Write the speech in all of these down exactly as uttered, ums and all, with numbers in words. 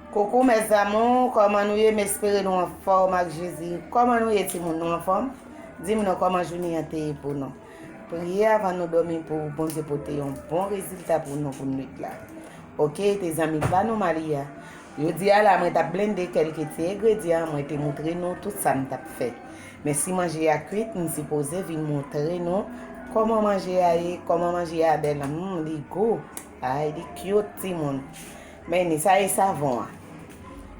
Coucou mes amours, kòman nou ye? M espere nou anfòm ak Jezi. Kòman nou ye timoun, nou anfòm? Di m non, kòman jounen an te ye pou nou? Priye avan nou dòmi pou Bondye pote yon bon rezilta pou nou pou nwit la. Oke, te zanmi pa nou Malia. Jodi a la mwen t ap blende kèlke ti engredyan, mwen te moutre nou tout sa m t ap fè. Men si manje a kwit, m sipoze vin moutre nou kòman manje a ye, kòman manje a bèl, hmm, li gou. Ay, li cute timoun. Men ni sa e savon an.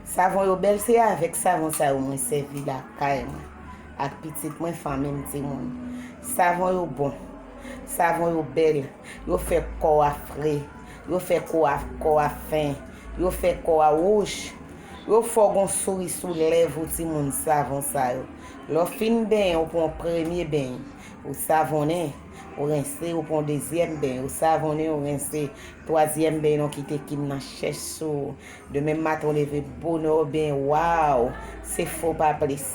Savon yo bèl, se avèk savon sa yo mwen sèvi lakay mwen. Ak pitit mwen, fanmi m, timoun. Savon yo bon. Savon yo bèl. Yo fè kò a fre. Yo fè kò a, kò a fen. Yo fè kò a wouch. Yo fè w gon souri sou lèv ou, timoun, savon sa yo. Lè w fin benyen, ou pran premye benyen. Ou savonnen, ou rense, ou pran dezyèm benyen. Ou savonnen, ou rense. Twazyèm benyen, ou kite kim nan chèch sou ou. Demen maten, ou leve bonè, ou benyen, waw, se fo pa plis.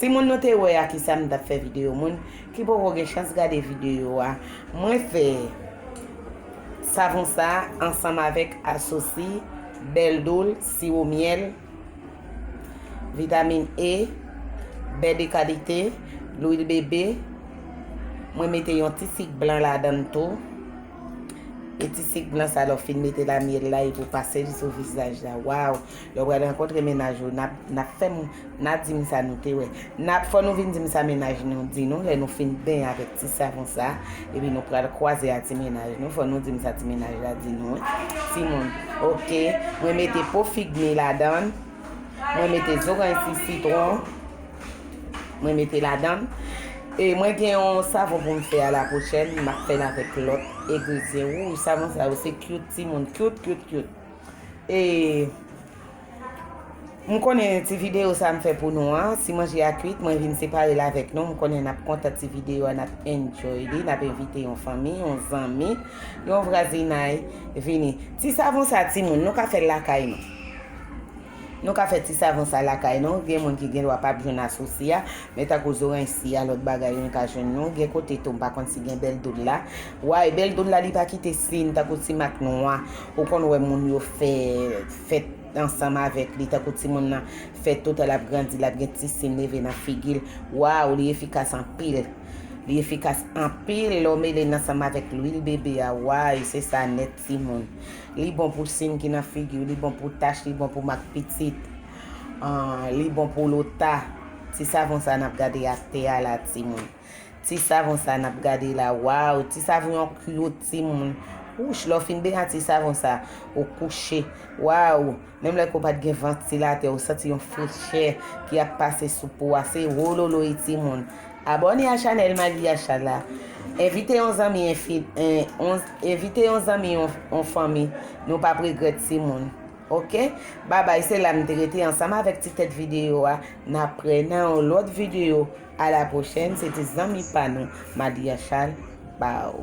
Timoun, nou te wè a kisa m t ap fè videyo. Moun ki poko gen chans gade videyo a, mwen fè savon sa ansanm avèk asosi, bèl doul, siwo myèl, vitamin E, bè de kalite, lwil bebe. Mwen mete yon ti sik blan ladan l tou. E ti sik blan sa, lè w fin mete lamyèl la, epi w pase l sou vizaj la. Waw! Lè w pral rankontre mennaj ou, n ap, n ap fè m, n a di m sa nou te wè. N ap, fò nou vin di m sa mennaj nou di nou, lè nou fin benyen avèk ti savon sa, epi nou pral kwaze a ti mennaj nou, fò nou di m sa ti mennaj la di nou, wi. Timoun, oke, mwen mete po fig mi ladan l, mwen mete zoranj si sitwon, mwen mete ladan l. E mwen gen yon savon pou m fè a la pwochèn, m ap fè l avèk lòt engredyan. Wouy, savon sa yo se cute timoun, cute, cute, cute. E m konnen ti videyo sa m fè pou nou an, si manje a kwit, mwen vin separe l avèk nou. M konnen n ap kontan ti videyo a, n ap enjoy li, n ap envite yon fanmi, yon zanmi, yon vwazinay vini. Ti savon sa, timoun, nou ka fè l lakay nou. Nou ka fè ti savon sa lakay nou. Gen moun ki gen dwa p ap jwenn asosi a, men tankou zoranj si a, lòt bagay yo, nou ka jwenn nou. Gen kote tou, m pa konn si gen bèl doul la. Way, bèl doul la, li pa kite sin, tankou ti mak nwa. Ou konn wè moun yo fè fèt ansanm avèk li, tankou timoun nan fè tout an, l ap grandi, l ap gen ti sin leve nan figi l. Waw, li efikas anpil. Li efikas anpil lè w mele l ansanm avèk lwil bebe a. Way, se sa nèt, timoun. Li bon pou sin ki nan figi w, li bon pou tach, li bon pou mak pitit. Ah, li bon pou lota. Ti savon sa n ap gade atè a la, timoun. Ti savon sa n ap gade la, waw, ti savon yon cute, timoun. Wouch, lè w fin benyen ak ti savon sa, ou kouche. Waw, menm lè ke w pa t gen vantilatè, ou santi yon frechè ki ap pase sou po a. Se wololoy, timoun. Abòne a chanèl Malia Chal la. Envite yon zanmi, enfi-, en-, on, envite yon zanmi, yon, yon fanmi. Nou p ap regrèt, timoun. Oke? Babay, se la m te rete ansanm avèk ti tèt videyo a. N ap wè nan yon lòt videyo. A la pwochèn, se te zanmi pa nou, Malia Chal. Baw.